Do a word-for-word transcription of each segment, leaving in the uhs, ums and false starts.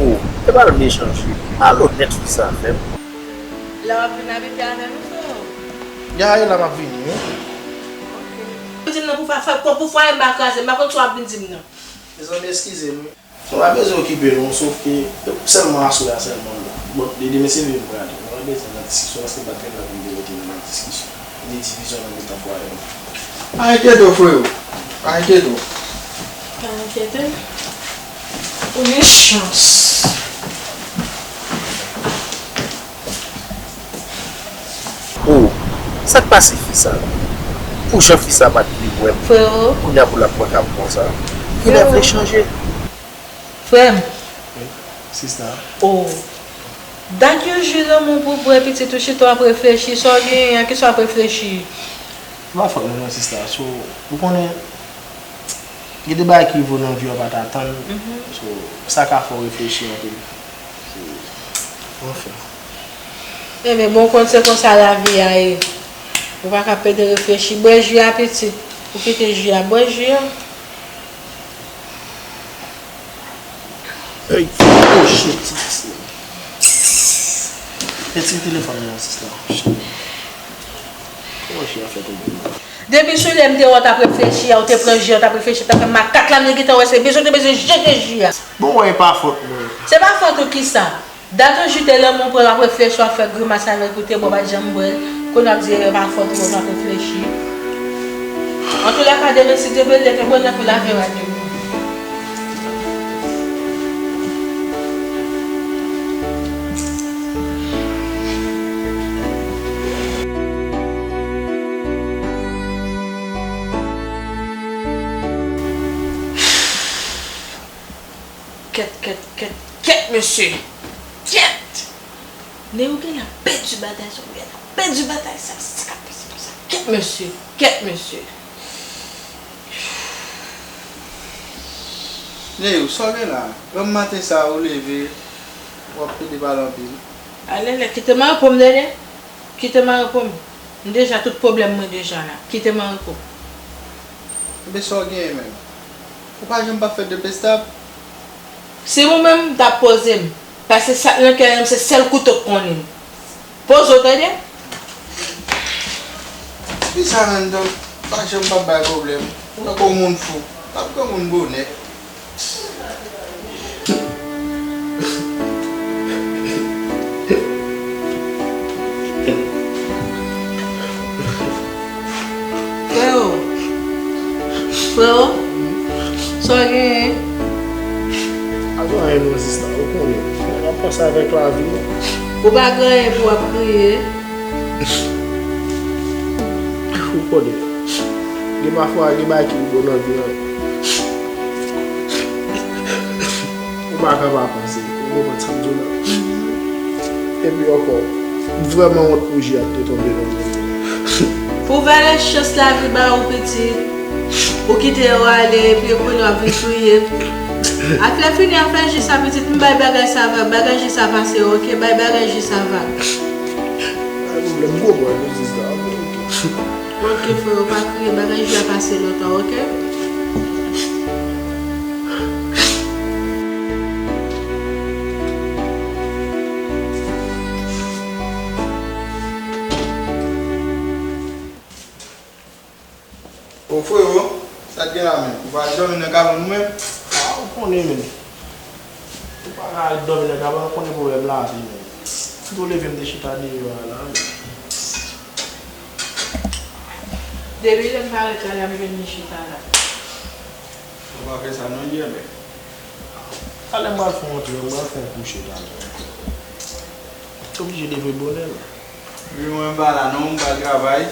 Oh, e pa l mechan, cheri. Al onèt sou sa, frè m. Lè w ap vin abite avè nou, frè? Ya, e la m ap vini, wi. Ok. Di m nan pou fwa, fwa, pou fwa, m pa kraze, m pa konn sa w ap vin di m nan. Mezanmi, eskize m, wi. Nou pa bezwen okipe nou, sòf ke sèlman aswè a sèlman. Bon, de demen se vre m prale. Nou pa bezwen nan diskisyon, paske m pa t gen anvi de rete nan diskisyon. Ni divizyon nan mitan fwaye nou. Pa enkyete w, freo. Pa enkyete w. Pa enkyete w. Ou gen chans. Oh, sa k pase fi sa? Pou jan fi sa pa t vle wè m, freo, kounye a pou l ap pran kab konsa. Freo. Ki lè vle chanje? Frè m. Wi, sista. Oh. Dat yo jwi lanmou pou bwè pitit ou chita w ap reflechi, sa w genyen an, ki sa w ap reflechi? Se pa fòt mwen non, sista. So, ou konnen, gen de bagay ki rive w nan vi w pa t atann. Mhm. So, sa ka fè w reflechi anpil. Se, anfen. Enben, bon, w konn se konsa lavi a ye. Ou pa ka pede reflechi. Bwè ji a, pitit. Ou kite ji a. Bwè ji a. Ey, oh shit, sa pase. Retire telefòn nan, sista. Shit. Kòman ji a fè tonbe? Depi sou lè m te wè w t ap reflechi a, ou te pran ji a, w t ap reflechi, ta fè makak la, m te gentan wè se bezwen, te bezwen jete ji a. Bon, wè, e pa fòt mwen. Se pa fòt ou kisa? Dat ou jwi te lanmou pran, w ap reflechi, w ap fè grimas avèk ou te bwè, w pa t janm bwè. Kounye a w ap di e pa fòt ou, w ap reflechi. Antoulèka, demen si Dye vle, lè te bwè nan kou lave rad yo. Kèt, kèt, kèt, kèt, mesye! Kèt! Neyou genlè ap pèdi batay sa, ou genlè ap pèdi batay sa, sa k ap pase konsa. Kèt, mesye! Kèt, mesye! Neyou, sa w gen la? Granm maten sa, ou leve, w ap pede pale anpil. Ale, ale, kite m repo m, Nene. Kite m repo m. M deja tout pwoblèm mwen deja la. Kite m an repo. Enben sa w genyen menm? Ou pa janm pa fè depestab? Si mwen menm m t ap poze m, paske sa k nan kè m se sèl kouto k konnen. Poze w tande. Kisa Randolph pa janm pa bay pwoblèm? Ou tankou yon moun fou. L ap granmoun bonè. Freo, freo, sa w genyen? Pa gen anyen non sista, ou konnen. Mwen ap panse avèk lavi. Ou pa gen anyen pou w ap kriye. Ou konnen. Gen pafwa, gen bagay ki pi bon nan vi an. Ou pa ka pa panse, ou konprann sa m di w la. Epi ankò, m vrèman wont pou ji a te tonbe nan men mwen. Pou valè chans lavi ba ou pitit, ou kite yo ale, epi kounye a w ap vin kriye. Afè fini, afè ji sa pitit, m bay bagay sa vag, bagay ji sa pase, oke, bay bagay ji sa vag. Pa gen pwoblèm, m konprann, sista, oke. Oke, freo, pa kriye, bagay ji a pase lontan, oke? O frewo, sa k gen la menm? Ou pa al dòmi nan kabann ou menm? A, ou konnen menm. Ou pa ka al dòmi nan kabann, ou konnen pwoblèm lavi menm. Tout ou leve m te chita deyò a la menm. Depi lè m parèt la, l ap jwenn li chita la. Ou pa fè sa non, Jèbè. Talè m pral fè yon ti, m pral fè yon kouche talè. Oblije leve bonè la. Wi, mwen m pa la non, m pral travay.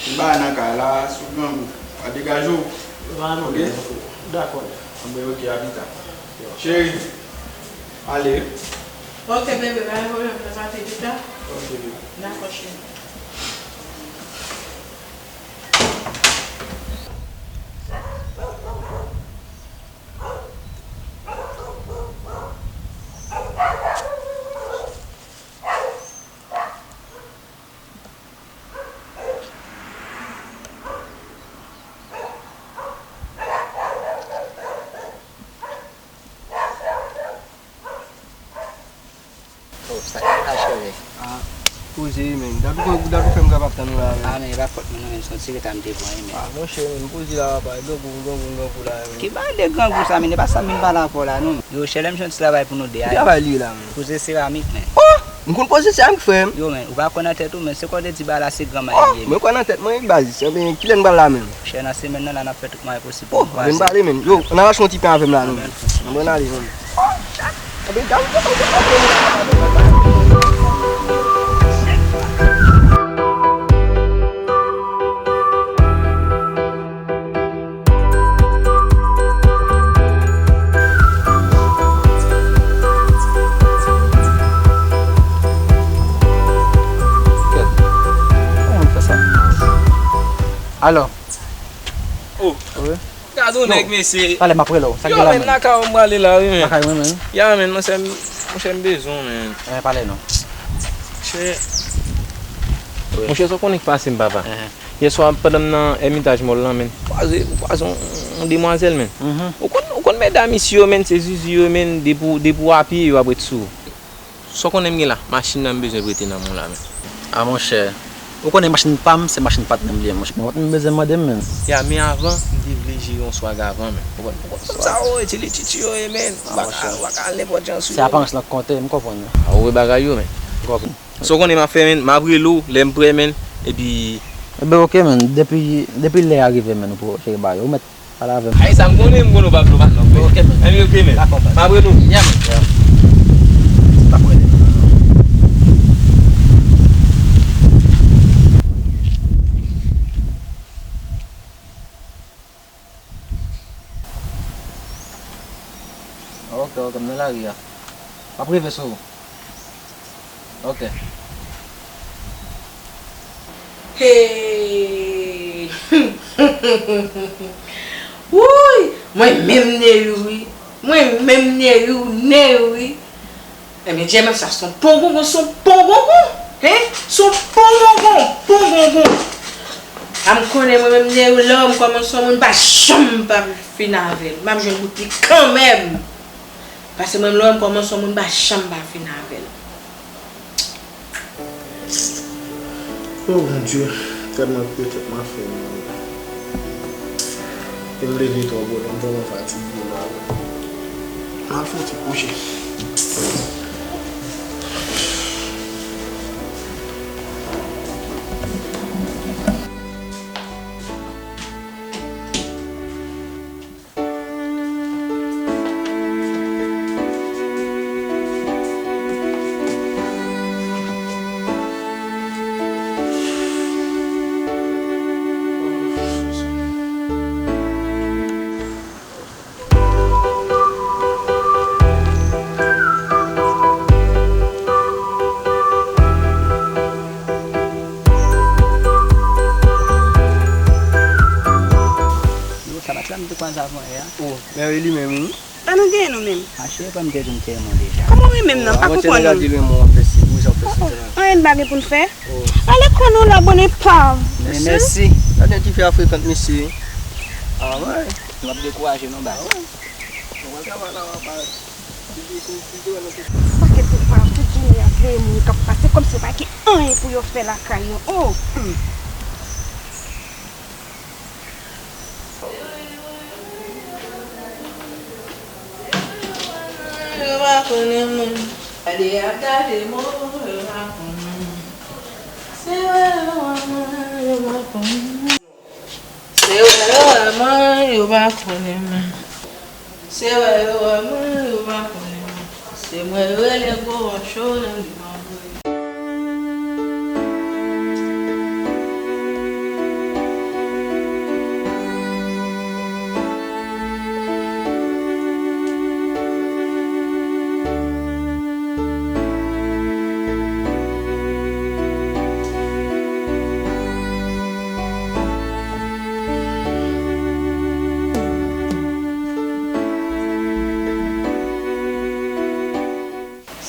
M pa nan kay la, sou grangou. Pa degaje w. Pa nan oke? Dakò. Anben, oke, a pita. Cheri, ale. Oke, bebe, pa gen pwoblèm, fè pati pita. Oke, bebe. Dakò, cheri. Oh, sa k ap pase, cheri? Ah, poze wi, men. Dat ou, dat ou fè m kapab tann ou la, men. Ah, men, e pa fòt mwen, non, men, se yon ti reta m te pran, wi, men. Ah, monchè, men, poze la, papa, grangou, grangou, grangou la, men. Ki bagay de grangou sa, men, e pa sa m vin pale avè w la, non. Yo, chè, lè m jwenn ti travay pou nou de a. Ki travay li ye la, men? Poze seramik, men. Oh! M konn poze seramik, frè m. Yo, men, ou pa kwè nan tèt ou, men, se kò w te di bagay la, se granma li ye, men. Mwen kwè nan tèt mwen, wi, baz. Ebyen, kilè n pral la, menm? Chè, nan semèn nan la, n ap fè tout mwayen posib pou nou kwaze. Oh, ann pale, menn. Yo, ann al achte yon ti pen avè m la, non. Ann ale, menn. Kèt. Kòman m fè sa? Alò. Oh. Wi. Gade yon nèg, mesye. Talè m ap rele w. Sa k gen la, menn? Yo, menn, lakay ou m prale la, wi, menn. Lakay mwen, menn. Ya, menn, monchè, m, monchè, m bezwen w, menn. Enben, pale non. Monchè. Wi. Monchè, sa w konnen k pase m, papa? Enhen. Yèswa, pandan m nan Ermitaj Mall lan, menn, m kwaze, m kwaze yon, yon demwazèl, menn. Mhm. Ou konn, ou konn medam isi yo, menn, se zuzu yo, menn, depi w, depi w apiye, yo ap ret sou ou. Sa w konnen m gen la, machin nan m bezwen prete nan men w la, menn. A, monchè, ou konnen machin pa m, se machin patnè m li ye, monchè. Men patnè m bezwen mande m, menn. Ya, men avan, m te vle jere yon swag avan, menn. Ou konn, ou konn sa yo, ti lititi yo ye, menn. Ou pa ka, ou pa ka al nenpòt jan sou yo. Se aparans lan k konte, m konprann. A, ou wè bagay yo, menn. M konprann. Sa w konnen m ap fè, menn, m ap rele w lè m prè, menn, epi. Enben, oke, menn, depi, depi lè a rive, menn, ou pou jere bagay yo, ou mèt pale avè m. Ay, sa m konnen, m konnen w pa vle w pa t nan frè. Oke, menn. Anben, oke, menn. Dakò, baz. M ap rele w. Ya, menn. Ya. M ap rele. Oke, oke, m nan lari a. M ap rive sou ou. Oke. Hey! Wouy! Mwen menm Neyou wi. Mwen menm Neyou, Neyou wi. Ebyen, J M F sa se yon pongongon, se yon pongongon. Hen? Se yon pongongon, pongongon. A m konnen mwen menm Neyou, lè m kòmanse yon moun, m pa janm pa fin avè l. M ap jwenn bout li kanmenm. Paske mwen menm lè m kòmanse yon moun, m pa janm pa fin avè l. O Bondye, tèlman okipe tèt mwen ap fè m mal. E m leve twò bonè, m vrèman fatige la. M al fè yon ti kouche. Yo, sa pa t la m te kwaze avan yè a? O, men e li menm, wi. Sa nou genyen nou menm? Mache, pa m te di w m te renmen w deja. Kòman w renmen m nan? M pa konprann ou. Avantyè nèg la di renmen w, w ap fè si, wi, sa w fè si. O, o, anyen n pa gen pou n fè? O. Ale kò nou la, bon epav. Men mèsi. Gade yon tifi a frekan, mesye. Alright. Nou ap dekouraje nou, baz. Alright. Nou pral travay la, w ap bay. Pakèt epav, tout jounen y ap veye moun k ap pase, kòmsi yo pa gen anyen pou yo fè lakay yo. O! Hmm. Pa konnen mwen. Gade y ap gade mwen, yo pa konnen mwen. Se wè yo wè mwen, yo pa konnen mwen. Se wè yo wè mwen, yo pa konnen mwen. Se wè yo wè mwen, yo pa konnen mwen. Se mwen yo rele gwo wòch yo nan limon.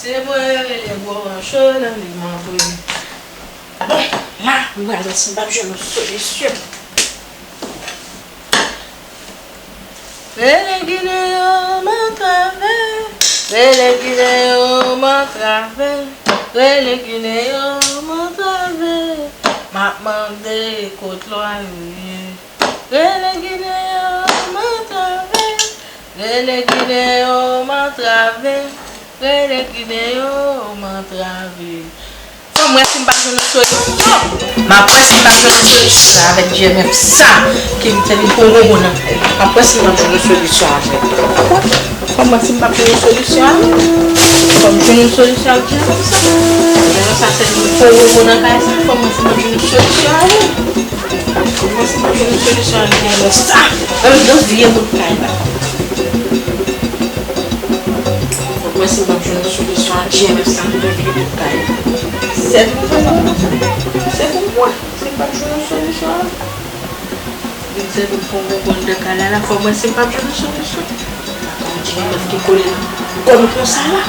Se mwen yo rele gwo wòch yo nan limon. Bon, la, m pral wè si m p ap jwenn yon solisyon. Rele Ginen yo mantravè, rele Ginen yo mantravè, rele Ginen yo mantravè. M ap mande kot lwa yo ye. Rele Ginen yo mantravè, rele Ginen yo mantravè, rele Ginen yo mantravè. Fò m wè si m pa jwenn yon solisyon. M ap wè si m pa jwenn yon solisyon avèk G M F sa ki m te vin pran bonbon nan kay la. M ap wè si m pa jwenn yon solisyon avèl. Fò m wè si m pa jwenn yon solisyon avèl. Fò m jwenn yon solisyon avèk G M F sa. G M F sa te vin pran bonbon nan kay sa. Fò m wè si m pa jwenn yon solisyon avèl. Fò m wè si m pa jwenn yon solisyon avèk G M F sa. Menm jan vye bout kay la. Fò m wè si m pa jwenn yon solisyon ak G M F sa ki te vin bout kay la. Sèl pou fè sa pou m fè. Se pou m wè si m pa jwenn yon solisyon avèl. Vin sèvi m pou yon bonbon anndan kay la, fò m wè si m p ap jwenn yon solisyon. Paka yon G M F ki kole nan kò m konsa la.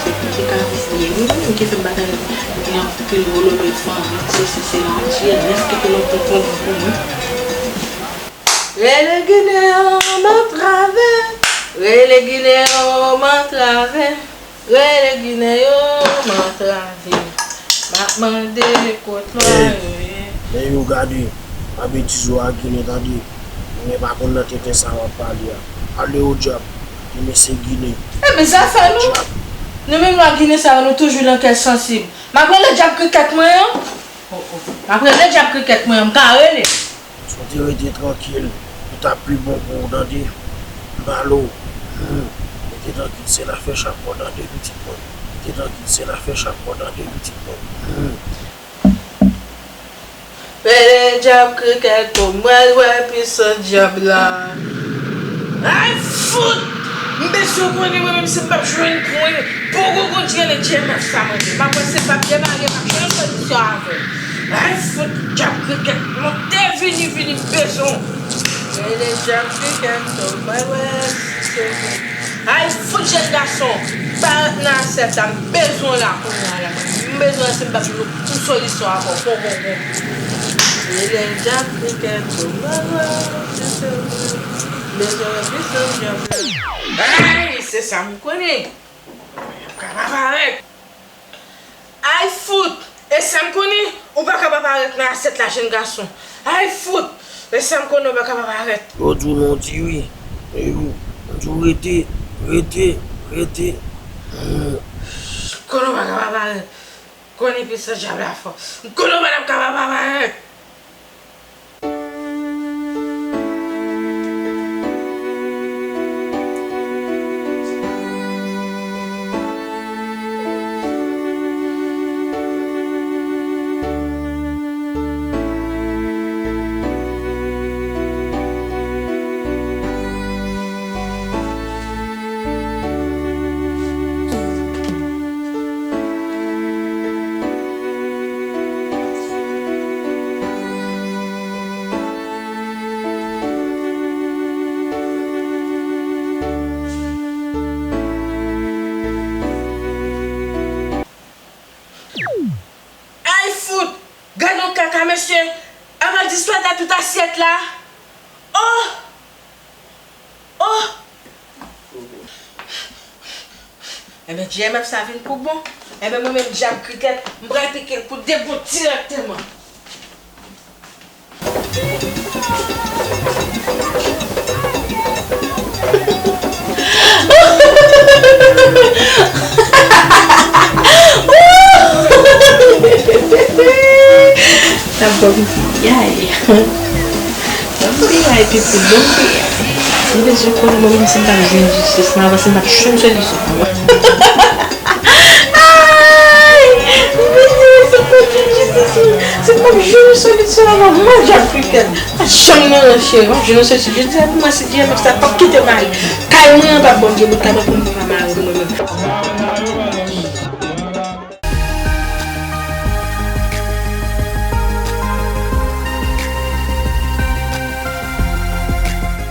Se pou te ka vizye wi, menm ki fè m pa ta gen anpil wolo de fanmi, se si se la yon G M F ki te nan konprann pou mwen. Rele Ginen yo mantravè, rele Ginen yo mantravè. Rele Ginen yo mantravè. M ap mande kot lwa yo ye. Men yo gade, pa betize w ak Ginen tande. Mwen pa konn nan tenten sa w ap pale a. Ale o dyab, Ginen se Ginen. Ebyen zafè nou. Nou menm lwa Ginen sa yo, nou toujou nan kè sansib. M ap rele dyab krikèt mwen an. Oh, oh. M ap rele dyab krikèt mwen an, m ka rele. Si w te rete trankil, li t ap pi bon pou ou tande. Balo. Hmm. Rete trankil, se la fè chak mò tande pitit mwen. Rete trankil, se la fè chak mò tande pitit mwen. Hmm. Rele dyab krikèt pou mwen wè pisans dyab la. Ay fout! M bezwen konnen mwen menm si m p ap jwenn pou mwen. Poko konn ki rele G M F sa mwen menm. M ap wè si l p ap debake, m ap jwenn solisyon avè l. Ay fout, dyab krikèt, monte vini, vini, m bezwen w. Rele dyab krikèt, mwen wè si se vre. Ay fout, jèn gason, parèt nan asyèt la, m bezwen w la kounye a la. M bezwen w si m p ap jwenn yon solisyon avè w, poko konn. Rele dyab krikèt, mwen wè si se vre. M bezwen w, pisans dyab la. Ay, se sa m konnen. Mwen ap ka pa parèt. Ay fout! E sa m konnen, ou pa ka pa parèt nan asyèt la, jèn gason. Ay fout! E sa m konnen, ou pa ka pa parèt. Yo di w non, di wi. E yo, yo di w rete, rete, rete. Hmm. Konnen ou pa ka pa parèt. Konnen pisans dyab la fò. Konnen ou pa t ap ka pa parèt. Ay fout! Gad yon kaka, mesye! Avè l dispèt a tout asyèt la! Oh! Oh! Enben, G M F sa vin pou bon. Enben, mwen menm, dyab krikèt, m pral pike l kou de bout dirèkteman. N ap bò m piyay. Bò m piyay, pitit, bò m piyay. M bezwen konnen mwen menm si m t ap jwenn jistis, m avanse, m t ap jwenn solisyon. Ay! M bezwen se pou jwenn jistis, wi. Si m p ap jwenn solisyon avan manje ak frikèt. Pa janm nan ranche, w ap jwenn yon sesi. Jodi a pou mwen, si D M F sa p ap kite m ale. Kay mwen an p ap bon, gen bout kay mwen pou m pa mare mwen.